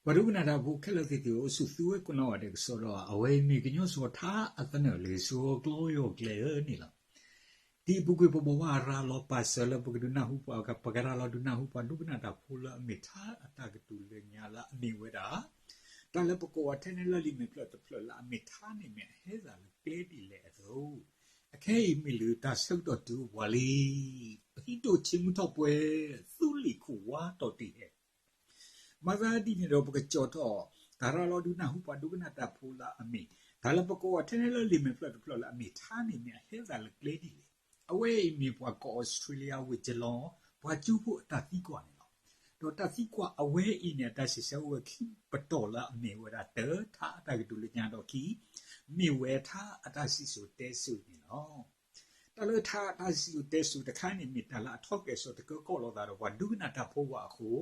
ပှၤဒိကနၣ်တၢ်ဖိခဲလၢာ်သ့ၣ်သ့ၣ်ဧၢ, အိၣ်ဆူၣ်သုဝဲကိးနီၢ်ဂၤဒဲးကစီဒီ, အဝဲအံၤမ့ၢ်ကညီစီၤထါအသနၢၣ်လၢ စိၤကျီယီၢ်ကျဲဧၢန့ၣ်လီၤ. ဒ်အပူၤကွံာ်ပဘိးဘၣ်ရၤလီၤပာ်စၢၤလၢပကနၢ်ဟူပှၤ, ပကရၤလီၤဒုးနၢ်ဟူပှၤဒိကနၣ်တၢ်ဖိလၢအမ့ၢ်ထါအတၢ်ကတိၤလၢညါလၢအမ့ၢ်ဝဲဒၣ်, တၢ်လၢပကိးအီၤထဲန့ၣ်လၢလံာ်မဲာ်ဖျၢၣ်တဖျၢၣ်လၢအမ့ၢ်ထါန့ၣ်မ့ၢ် အဟဲသးလၢကျဲဒ်လဲၣ်အသိး, အခဲအံၤမ့ၢ်လၢတၢ်ဆၢကတီၢ်တုၤအိၣ်ပှၤလံ. ပဟံးတိၢ်ဆ့မုၢ်ထီၣ်ပှဲၤ, သူလံာ်ခိၣ်ဝါတီၢ်တ့ၢ်ဟဲ မၤသးဒ်န့ၣ်ဒီး ပကကၠီၣ်ထီၣ် တၢ်ရၤလီၤဒုးနၢ်ဟူပှၤဒိကနၣ်တၢ်ဖိလၢအမ့ၢ်, တၢ်လၢပကိးအီၤထဲန့ၣ်လၢလံာ်မဲာ်ဖျၢၣ်တဖျၢၣ်လၢအမ့ၢ်ထါန့ၣ်မ့ၢ် အဟဲသးလၢကျဲဒ်လဲၣ်. အဝဲအံၤမ့ၢ်ပှၤကီၢ် Australia ဝ့ၢ်ကလီ, ပှၤကၠိဖိအတၢ်သံကွၢ်န့ၣ်လီၤ. ဒီးတၢ်သံကွၢ်အဝဲအံၤန့ၣ် အတၢ်စံးဆၢအိၣ်ဝဲခံပတီၢ်လၢအမ့ၢ်ဝဲဒၣ် တၢ, ထါအတၢ်ကတိၤလၢညါဒီးခံ, မ့ၢ်ဝဲထါအတၢ်စံၣ်စိၤတဲစိၤန့ၣ်လီၤ. တၢ်လၢထါအတၢ်စံၣ်စိၤတဲစိၤတခါန့ၣ် မ့ၢ်တၢ်လၢအထီၣ်ကဲၣ်ဆိးတကၢကီၢ်လိာ်သးဒီးပှၤဒိကနၣ်တၢ်ဖိဝဲအဃိ,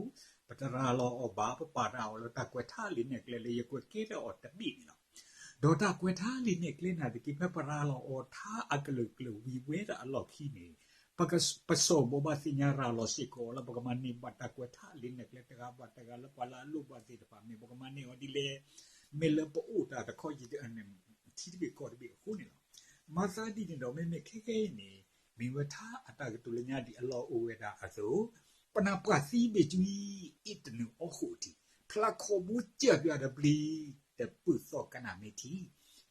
ပတရၤလီၤအီၤဘၣ်, ပပာ်တၢ်အီၤလၢတၢ်ကွဲးထါလံာ်နဲၣ်ကျဲလၢယကွဲးကဲထီၣ်အီၤတဘ့ၣ်န့ၣ်လီၤ. ဒီးတၢ်ကွဲးထါလံာ်နဲၣ်ကျဲန့ၣ်သက့ ဖဲပရၤလီၤအီၤထါအကလုာ်ကလုာ်ဝံၤဝဲဒၣ်အလီၢ်ခံန့ၣ်, ပက, ပစီၣ်ဘိးဘၣ်သ့ၣ်ညါရၤလီၤစ့ၢ်ကီးလၢပကမၤန့ၢ်ဘၣ်တၢ်ကွဲးထါလံာ်နဲၣ်ကျဲတဂၤဘၣ်တဂၤလၢပှၤလၢအလိၣ်ဘၣ်သ့ၣ်တဖၣ် မ့ၢ်ပကမၤန့ၢ်အီၤဒ်လဲၣ်, မ့ၢ်လၢပအိၣ်တၢ်တခီယံၤ ထံတဘ့ၣ်ကီၢ်တဘ့ၣ်အဃိန့ၣ်လီၤ. မၤသးဒ်န့ၣ်ဒီး မ့မ့ၢ်ခဲကနံၣ်အံၤန့ၣ် မ့ၢ်ဝဲထါအတၢ်ကတိၤလၢညါဒ်အလီၢ်အိၣ်ဝဲဒၣ်အသိး, ပနၢ်ပှၢ်သံဘ့ၣ်ကွံ အ့ၣ်တနုာ်အီဃိာ်ထံး, ဖျးခီဘိကၢၢ်ပၠးဒီးပျံၤ, တပုၢ်သီၣ်ကနၣ်မ့ၢ်ထံ,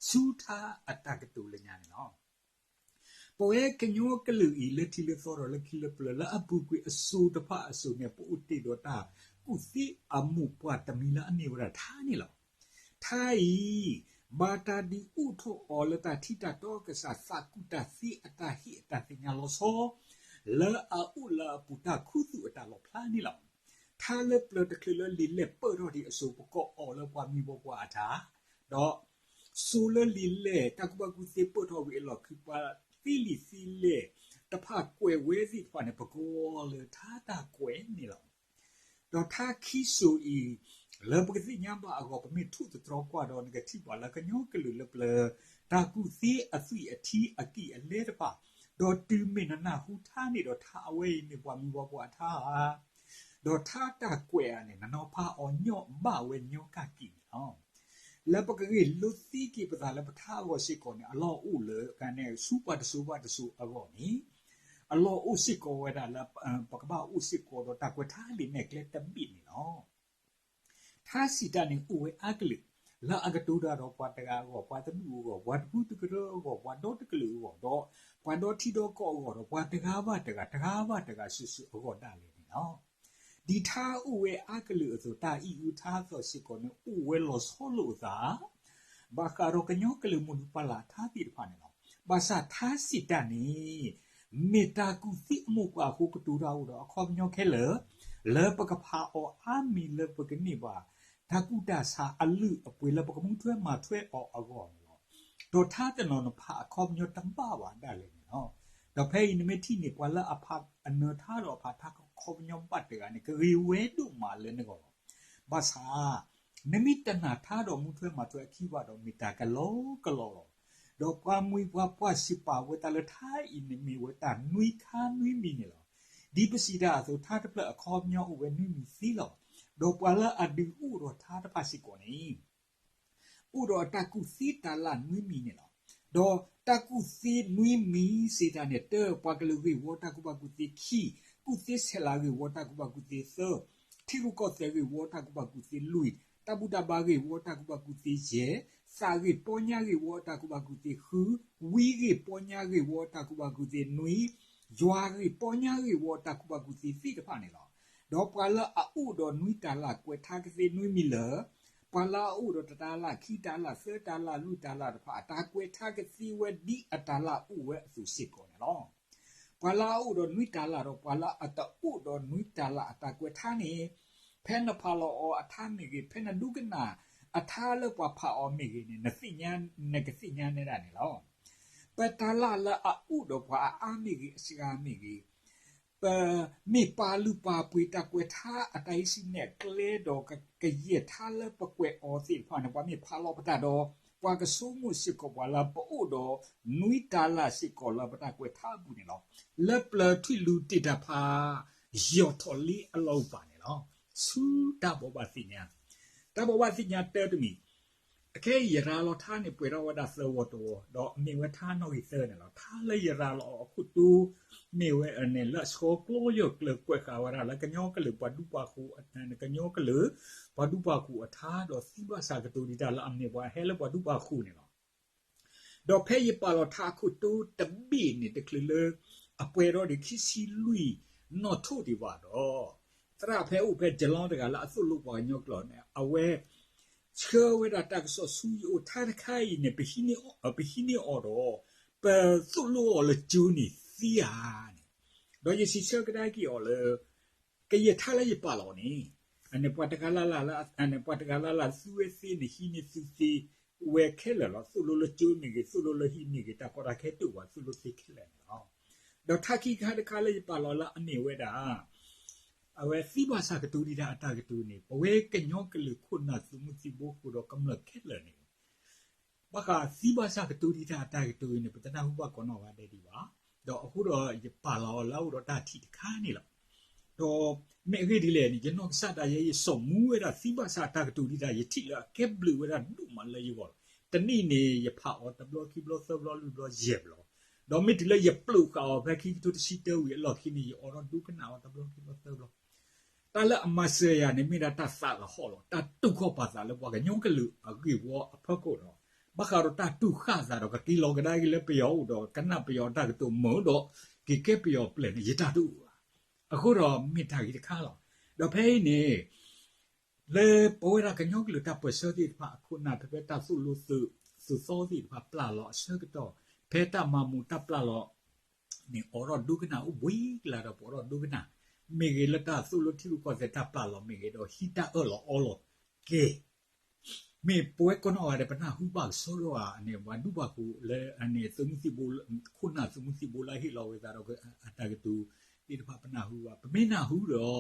ဆူထါအတၢ်ကတိၤလၢညါန့ၣ်လီၤ. ပဝဲကညီကလုာ်အံၤ လၢထံလၢသီဒီးလၢခံလၢပျၢၤ လၢအပူၤကွံာ်အစိၤတဖၣ်အစိၤန့ၣ် ပအိၣ်တ့ၢ်ဒီးတၢ်ကူၣ်သ့အမိၢ်ပှၢ်တမံၤလၢအမ့ၢ်ဝဲဒၣ်ထါန့ၣ်လီၤ. ထါအံၤ ဘၣ်တၢ်ဒုးအိၣ်ထီၣ်အီၤလၢတၢ်ထံတၢ်တီကစၢ်သးကူၣ်တၢ်သ့အတၢ်ဟ့ၣ်အတၢ်သ့ၣ်ညါလီၤဆီ လၢအအိၣ်လၢအပူၤတၢ်ခူသူၣ်အတၢ်လီၣ်ဖျါန့ၣ်လီၤ. ထါလၢပျၢၤတချုးလၢလံာ်လဲၢ်ပၢၢ်ထီၣ်ဒံးအစိၤ ပကိးအီၤလၢပှၤမံၤဘီပှၤအထါ, ဒီး စိၤလၢလံာ်လဲၢ်တၢ်ကူၣ်ဘၣ်ကူၣ်သ့ပၢၢ်ထီၣ်ဝံၤအလီၢ်ခံ ပှၤသ့လံာ်သ့လဲၢ်တဖၣ်ကွဲးဝဲသ့ၣ်တဖၣ်န့ၣ် ပကိးအီၤလၢထါတၢ်ကွဲးန့ၣ်လီၤ. ဒီးထါခံစိၤအံၤ လၢပကသ့ၣ်ညါဘၣ်အဂီၢ် ပမ့ၢ်ထိၣ်သတြီၤကွၢ်ဒီး နကထံၣ်ဘၣ်လၢကညီကလုာ်လၢပျၢၤ တၢ်ကူၣ်သ့အသွံၣ်အထံအကံၢ်အလဲတဖၣ်, ဒီးတုၤမ့ၢ်နနၢ်ဟူထါန့ၣ်ဒီး ထါအဝဲအံၤမ့ၢ်ပှၤမံၤပှၤပှၢ်အထါဧါ, ဒီးထါတၢ်ကွဲးဧါန့ၣ် နနီၤဖးအီၤညီဘၣ်ဝဲညီကၢ်ကံၢ်န့ၣ်လီၤ. လၢပကဂ့ၢ်လိသ့က့ၤပသးလၢပထါအဂီၢ်စ့ၢ်ကီးန့ၣ် အလီၢ်အိၣ်လၢကန့ၣ် ဆူပှၤတစိၤဘၣ်တစိၤအဂီၢ်န့ၣ် အလီၢ်အိၣ်စ့ၢ်ကီးဝဲဒၣ်လၢ ပကဘၣ်အိၣ်စ့ၢ်ကီးဒီးတၢ်ကွဲးထါလံာ်နဲၣ်ကျဲတဘ့ၣ်န့ၣ်လီၤ. ထါစံးတၢ်န့ၣ်အိၣ်ဝဲအါကလုာ်, လၢအကတိၤတၢ်ဒီးပှၤတဂၤအဂီၢ်, ပှၤတဒူၣ်အဂီၢ်, ပှၤတဖုတကရၢအဂီၢ်, ပှၤဒီတကလုာ်အဂီၢ်, ဒီးပှၤဒီထံဒီကီၢ်အဂီၢ်, ဒီးပှၤတဂၤဘၣ်တဂၤ, တဂၤဘၣ်တဂၤစုာ်စုာ်အဂီၢ်ဒၣ်လဲာ်န့ၣ်လီၤ. ဒ်ထါအိၣ်ဝဲအါကလုာ်အသိး တၢ်အံၣ်အုထါအသီၣ်စ့ၢ်ကီးန့ၣ် အိၣ်ဝဲလီၤဆီလိာ်အသး ဘၣ်ဃးဒီးကညီကလုာ်မိၢ်လုၢ်ပၢ်လၢ်အထါသ့ၣ်တဖၣ်န့ၣ်လီၤ. ဘၣ်ဆၣ်ထါစံးတၢ်န့ၣ် မ့ၢ်တၢ်ကူၣ်သ့အမိၢ်ပှၢ်အဃိ ကတိၤတၢ်အိၣ်ဒီးအခီပညီခဲလၢာ် လၢပကဖးအီၤအါမံၤလၢပကန့ၢ်ဘၣ် တၢ်ကူၣ်တၢ်ဆးအလုၢ်အပှ့ၤလၢပကမူထွဲမၤထွဲအီၤအဂီၢ်န့ၣ်လီၤ. ဒီးထါတနီၤနဖးအခီပညီတဘၣ်ဘၣ်ဒၣ်လဲာ်န့ၣ်လီၤ. ဒီးဖဲအံၤနမ့ၢ်ထံၣ်န့ၣ် ပှၤလၢအဖးအနၢၤထါဒီးအဖးထါခီပညီဘၣ်တဂၤန့ၣ် ကဂ့ၤဝဲဒိၣ်မးလၢနဂီၢ်လီၤ. ဘၣ်ဆၣ် နမ့ၢ်တနာ်ထါဒီးမူထွဲမၤထွဲအခံဘၣ်ဒီး မ့ၢ်တၢ်ကလီကလီလီၤ. ဒီးပှၤမံၤပှၤပှၢ်စံးပာ်ဝဲတၢ်လၢထါအံၤန့ၣ် မ့ၢ်ဝဲတၢ်နွံခါနွံမံၤန့ၣ်လီၤ. ဒ်ပစံးတၢ်အသိး ထါတဖျၢၣ်အခီပညီအိၣ်ဝဲနွံမံၤသ့လီၤ. ဒီးပှၤလၢအဒုးအိၣ်ဒီးထါတဖၣ်စ့ၢ်ကီးန့ၣ် အိၣ်ဒီးအတၢ်ကူၣ်သ့တၤလၣ်နွံမံၤန့ၣ်လီၤ. ဒီးတၢ်ကူၣ်သ့နွံမံၤစံးတၢ်န့ၣ် တၢ ပှၤကလုာ်ဂ့ၢ်ဝီတၢ်ကူၣ်ဘၣ်ကူၣ်သ့, ခံ ကူၣ်သ့ဆဲးလၤဂ့ၢ်ဝီတၢ်ကူၣ်ဘၣ်ကူၣ်သ့, သၢ ထံရူၢ်ကီၢ်သဲးဂ့ၢ်ဝီတၢ်ကူၣ်ဘၣ်ကူၣ်သ့, လွံၢ် တၢ်ဘူၣ်တၢ်ဘါဂ့ၢ်ဝီတၢ်ကူၣ်ဘၣ်ကူၣ်သ့, ယဲၢ် သးဂ့ၢ်ပီညါဂ့ၢ်ဝီတၢ်ကူၣ်ဘၣ်ကူၣ်သ့, ဃု ဝံဂ့ၢ်ပီညါဂ့ၢ်ဝီတၢ်ကူၣ်ဘၣ်ကူၣ်သ့, နွံ ယွၤဂ့ၢ်ပီညါဂ့ၢ်ဝီတၢ်ကူၣ်ဘၣ်ကူၣ်သ့သ့ၣ်တဖၣ်န့ၣ်လီၤ. ဒီးပှၤလၢအအိၣ်ဒီးနွံတၤလၣ်ကွဲးထါကသ့နွံမံၤလၢ ပှၤလၢအအိၣ်ဒီးတတၤလၣ်, ခံတၤလၣ်, သၢတၤလၣ်, လွံၢ်တၤလၣ်တဖၣ် အတၢ်ကွဲးထါကသ့ဝဲဒ်အတၤလၣ်အိၣ်ဝဲအသိးစ့ၢ်ကီးန့ၣ်လီၤ. ပှၤလၢအအိၣ်ဒီးနွံတၤလၣ်ဒီးပှၤလၢအတအိၣ်ဒီးနွံတၤလၣ်အတၢ်ကွဲးထါန့ၣ် ဖဲနဖးလီၤအီၤအထါမ့ၢ်ဂ့ၤ, ဖဲနဒိကနၣ်အထါလၢပှၤဖးအီၤမ့ၢ်ဂ့ၤန့ၣ် နသ့ၣ်ညါ, နကသ့ၣ်ညါနဲဒၣ်န့ၣ်လီၤ. ပတၤလၣ်လၢအအိၣ်ဒီးပှၤအအါမ့ၢ်ဂ့ၤ, အစှၤမ့ၢ်ဂ့ၤ, ပမ့ၢ်ပာ်လုၢ်ပာ်ပှ့ၤတၢ်ကွဲးထါအတၢ်ဟံးစုနဲၣ်ကျဲဒီး ကယဲၢ်ထါလၢပကွဲးအီၤသ့ၣ်တဖၣ်န့ၣ် ပှၤမ့ၢ်ဖးလီၤပတၢ်ဒီး ပှၤကဆိကမိၣ်စ့ၢ်ကီးပှၤလၢပအိၣ်ဒီးနွံတၤလၣ်စ့ၢ်ကီးလၢပတၢ်ကွဲးထါအပူၤန့ၣ်လီၤ. လၢပျၢၤထွံၣ်လူၤတ့ၢ်တၢ်ဖး ယီၢ်ထီၣ်လံအလီၢ်အိၣ်ပာ်န့ၣ်လီၤ. ဆူတၢ်ဘိးဘၣ်သ့ၣ်ညါ တၢ်ဘိးဘၣ်သ့ၣ်ညါတၢတမံၤ, အခဲအံၤယရၤလီၤထါန့ၣ် ပှဲၤထီၣ်ဝဲဒၣ်သၢဝီတဝီ, ဒီးမ့ၢ်ဝဲထါနီၣ်ဂံၢ်သၢန့ၣ်လီၤ. ထါလၢယရၤလီၤအီၤအခိၣ်တီ, မ့ၢ်ဝဲန့ၣ် လၢအဆှီကျိယီၤကျၢၤကွဲးဃာ်ဝဲဒၣ်လၢကညီကလုာ်ပှၤဒူပှၤဃိၤ, ကညီကလုာ်ပှၤဒူပှၤဃိၤအထါ, ဒီးသံဘၣ်ဆၣ်ကတိၤဒံးတၢ်လၢအမ့ၢ်ပှၤဟဲလၢပှၤဒူပှၤဃိၤန့ၣ်လီၤ. ဒီးဖဲယပာ်လီၤထါအခိၣ်တီတဘ့ၣ်န့ၣ် တချုးလၢအပှဲၤထီၣ်ဒံးခံဆံလွံၢ်နီၣ်ထိၣ်ဒံးဘၣ်ဒီး, သရၣ်ဖဲအိၣ်ဖဲ Geelong တဂၤလၢအသိၣ်လိပှၤကညီကျိာ်န့ၣ် အဝဲဆှၢဝဲဒၣ်တၢ်ကစီၣ်ဆူယအိၣ်, ထါတခါအံၤန့ၣ် ပဟံးန့ၢ်အီၤဒီး ပသိၣ်လိအီၤလၢကၠိန့ၣ်သံဧါန့ၣ်, ဒီးယစံးဆၢကဒါက့ၤအီၤလၢ ကယဲၢ်ထါလၢယပာ်လီၤန့ၣ်, အန့ၣ်ပှၤတဂၤလၢ်လၢ်လၢ, အန့ၣ်ပှၤတဂၤလၢ်လၢ်လၢသူဝဲသ့န့ၣ် ဟံးန့ၢ်သုသ့ဝဲခဲလၢာ်လီၤ. သိၣ်လိလၢကၠိမ့ၢ်ဂ့ၤ, သိၣ်လိလၢဟံၣ်မ့ၢ်ဂ့ၤ, တၢ်ကီတၢ်ခဲတအိၣ်ဘၣ်, သိၣ်လိသ့ခဲလၢာ်န့ၣ်လီၤ. ဒီးထါခံခါတခါလၢယပာ်လီၤလၢအမ့ၢ်ဝဲဒၣ် အဝဲသံဘၣ်ဆၣ်ကတိၤဒံးတၢ်အတၢ်ကတိၤန့ၣ် ပဝဲကညီကလုာ်ခိၣ်နၢ်သုးမုၢ်သံၣ်ဘိဃိဒီးကမျၢၢ်ခဲလၢာ်န့ၣ် ဘၣ်ဃးသံဘၣ်ဆၣ်ကတိၤဒံးတၢ်အတၢ်ကတိၤအံၤန့ၣ် ပတနၢ်ဟူဘၣ်ကိးနီၢ်ဂၤဒဲးဒံးဘၣ်. ဒီးအဃိဒီးယပာ်လီၤအီၤလၢအအိၣ်ဒီးတၢ်ထံၣ်တခါန့ၣ်လီၤ. ဒီးမ့ၢ်အဂ့ၢ်ဒ်လဲၣ်န့ၣ် ယနီၢ်ကစၢ်ဒၣ်ယဲ ယစိာ်မူဝဲဒၣ်သံဘၣ်ဆၣ်အတၢ်ကတိၤဒံးတၢ် ယထံၣ်လၢအကဲဘျုးဝဲဒၣ်ဒိၣ်မးလၢယဂီၢ်လီၤ. တနံၣ်န့ၣ် ယဖးအီၤတဘျီခံဘျီသၢဘျီလွံၢ်ဘျီယဲၢ်ဘျီ, ဒီးမ့ၢ်တုၤလၢယပျိာ်ဃာ်အီၤဖဲခံကထိတဆံတၢဝံၤအလီၢ်ခံန့ၣ် ယအိးထီၣ်ဒိကနၣ်အီၤတဘျီခံဘျီသၢဘျီ တၢ်လၢအမၤစၢၤယၤန့ၣ် မ့ၢ်ဒၣ်တၢ်သးလီၤဟီၣ်လီၤ, တၢ်တူၢ်ခီၣ်ပာ်သးလၢပှၤကညီကလုာ်အဂ့ၢ်ဝီအဖီခိၣ်လီၤ. ဘၣ်ဃးဒီးတၢ်တူၢ်ဃာ်သးဒီးကက့ၤလီၤကဒါက့ၤလၢပယီၤအိၣ်ဒီးကနၣ်ပယီၤတၢ်ကတိၤမုာ်ဒီး က့ၤကဲပယီၤပျဲၢ်န့ၣ် ယတၢ်တအိၣ်ဘၣ်. အဃိဒီးမ့ၢ်တၢ်ဂ့ၤတခါလီၤ. ဒီးဖဲအံၤန့ၣ် လၢပဝဲဒၣ်ကညီကလုာ်တၢ်ပၢၢ်ဆၢသ့ၣ်တဖၣ်အခိၣ်နၢ် ဖဲဖဲတၢ်သိၣ်လိသုးသီသ့ၣ်တဖၣ် ပျၢ်လီၤအဆၢကတီၢ်, ဖဲတၢ်မၤမူးတၢ်ပျၢ်လီၤန့ၣ် အိးထီၣ်ဒိကနၣ်အိၣ်ဘှံးကလာ်ဒီး ပအိးထီၣ်ဒိကနၣ်, မ့ၢ်ဂ့ၤလၢတၢ်သိၣ်လိထံရူၢ်ကီၢ်သဲးတၢ်ပျၢ်လီၤမ့ၢ်ဂ့ၤ ဒီးဟံးတၢ်အၢၣ်လီၤအီလီၤက့ၤ မ့ၢ်ပဝဲကိးနီၢ်ဂၤဒဲး ပနၢ်ဟူဘၣ်ကစီဒီဧါန့ၣ် ပှၤဒူပှၤဃိၤလၢအန့ၣ် သုးမုၢ်သံၣ်ဘိ, ခိၣ်နၢ်သုးမုၢ်သံၣ်ဘိလၢအဟ့ၣ်လီၤဝဲသးဒီး အတၢ်ကတိၤသ့ၣ်တဖၣ်ပနၢ်ဟူဘၣ်. ပမ့ၢ်နၢ်ဟူဒီး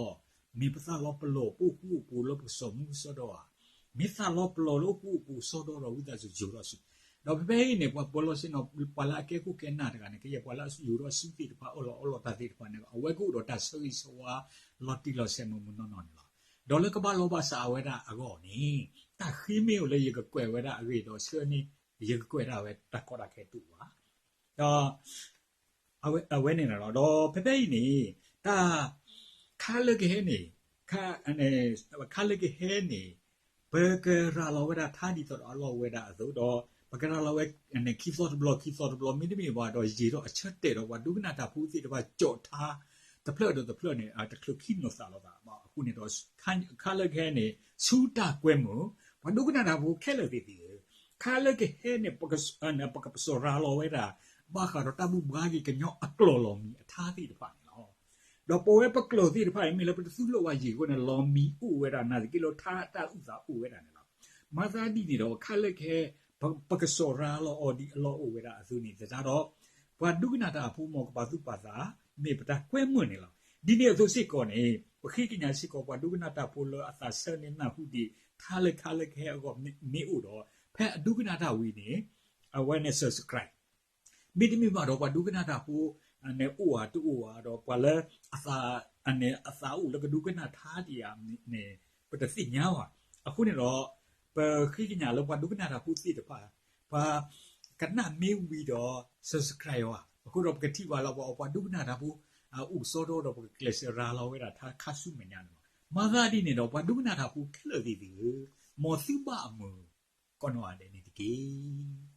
မ့ၢ်ပသးလီၤပလီၢ်ပအိၣ်ဃူအိၣ်ဖိးလၢပကစီၤမူကစီဒီဧါ, မ့ၢ်သးလီၤပလီၢ်လၢအိၣ်ဃူအိၣ်ဖိးကစီဒီဒီး ဝံသးစူၤယိၤထီၣ်ဆူ, ဒီးဖဲဖဲအံၤန့ၣ် ပှၤပၢၤလီၢ်ဆ့ၣ်နီၤ ပှၤလၢအကဲခိၣ်ကဲနၢ်တဂၤန့ၣ် ကယဲၢ်ပှၤလၢအယိၤထီၣ်ဆူသ့ၣ်တဖၣ် အၢၣ်လီၤအီလီၤတၢ်သ့ၣ်တဖၣ်န့ၣ် အဝဲကအိၣ်ဒီးတၢ်ဆၢဂ့ၤဆၢဝါလီၤတံၢ်လီၤဆဲးမုၢ်မုၢ်နီၢ်နီၢ်န့ၣ်လီၤ. ဒီးလၢကဘၣ်လီၤဘၣ်စးအဝဲဒၣ်အဂီၢ်န့ၣ် တၢ်ဃ့မ့ၢ်အိၣ်လၢယကကွဲးဝဲဒၣ်အဂ့ၢ်ဒီးဆၢန့ၣ် ယကကွဲးဒၣ်ဝဲတၢ်ကီတၢ်ခဲတအိၣ်ဘၣ်. ဒီး အဝဲန့ၣ်လီၤ. ဒီးဖဲဖဲအံၤန့ၣ် တၢ် ခါလၢကဟဲန့ၣ် ခါလၢကဟဲန့ၣ် ပကရၤလီၤဝဲဒၣ်ထါဒ်သိးဒီးအလီၢ်ဝဲဒၣ်အသိးဒီး ပကရၤလီၤဝဲ ခံသီတဘျီ ခံသီတဘျီ မ့တမ့ၢ်ဘၣ်ဒီး ယံာ်ဒီးအဆၢတဲာ်ဒီးပှၤဒိကနၣ်တၢ်ဖိသ့ၣ်တဖၣ် ကၠီာ်ထါ တဖျၢၣ်ဒီးတဖျၢၣ်န့ၣ် တချုးခံနီၤသးလိာ်သးဘၣ်အဃိန့ၣ်ဒီး ခါလၢကဟဲန့ၣ် ဆူတၢ်ကွဲမုာ် ပှၤဒိကနၣ်တၢ်ဖိခဲလၢာ်သ့ၣ်သ့ၣ်ဧၢ, ခါလၢကဟဲန့ၣ် ပကပစီၤရၤလီၤဝဲဒၣ် ဘၣ်ဃးဒီးတၢ်ဘူၣ်ဘါက့ၤကညီအကျိာ်လီၤမံၤအထါသ့ၣ်တဖၣ်န့ၣ်လီၤ. ဒီးပဝဲပကျိာ်သ့ၣ်တဖၣ်အံၤ မ့ၢ်လၢပတသူၣ်လိၣ်ဘၣ်ယံာ်အဃိန့ၣ် လီၤမံၤအိၣ်ဝဲဒၣ် နာ်သက့လၢထါတၢ်အုၣ်သးအိၣ်ဝဲဒၣ်န့ၣ်လီၤ. မၤသးဒ်န့ၣ်ဒီး ခါလၢကဟဲ ပကစီၤရၤလီၤအီၤဒ်အလီၢ်အိၣ်ဝဲဒၣ်အသိးန့ၣ် သတးဒီး ပှၤဒိကနၣ်တၢ်ဖိမ်ကပာ်သူၣ်ပာ်သး မ့ၢ်ပတၢ်ကွဲမုာ်န့ၣ်လီၤ. ဒ်န့ၣ်အသိးစ့ၢ်ကီးန့ၣ် ပဃ့ကညးစ့ၢ်ကီး ပှၤဒိကနၣ်တၢ်ဖိလၢအသးဆၢန့ၣ်နၢ်ဟူဒံး ထါလၢခါလၢကဟဲအဂီၢ်မ့ၢ်အိၣ်ဒီး ဖဲအဒိကနၣ်တၢ်ဝံၤန့ၣ် အဝဲန့ၣ် subscribe မ့တမ့ၢ်ဘၣ်ဒီး ပှၤဒိကနၣ်တၢ်ဖိန့ၣ်အိၣ်ဧါတအိၣ်ဧါဒီး ပှၤလၢ အသးအိၣ်လၢကဒိကနၣ်ထါဒံးဧါန့ၣ် ပတသ့ၣ်ညါဘၣ်. အဃိန့ၣ်ဒီး ပဃ့ကညးလၢပှၤဒိကနၣ်တၢ်ဖိသ့ၣ်တဖၣ် ပှၤကနၣ်မ့ၢ်ဝံၤဒီး subscribe အီၤဘၣ်. အဃိဒီးပကထံၣ်ဘၣ်လၢပှၤ ပှၤဒိကနၣ်တၢ်ဖိ အိၣ်ကစီဒီဒီး ပကကျဲးစၢးရၤလီၤဝဲဒၣ်ထါခါဆူမဲာ်ညါန့ၣ်လီၤ. မၤသးဒ်န့ၣ်ဒီး ပှၤဒိကနၣ်တၢ်ဖိခဲလၢာ်သ့ၣ်သ့ၣ်ဧၢ, မ်သုဘၣ်အမုာ်ကိးနီၢ်ဂၤဒဲးန့ၣ်တက့ၢ်.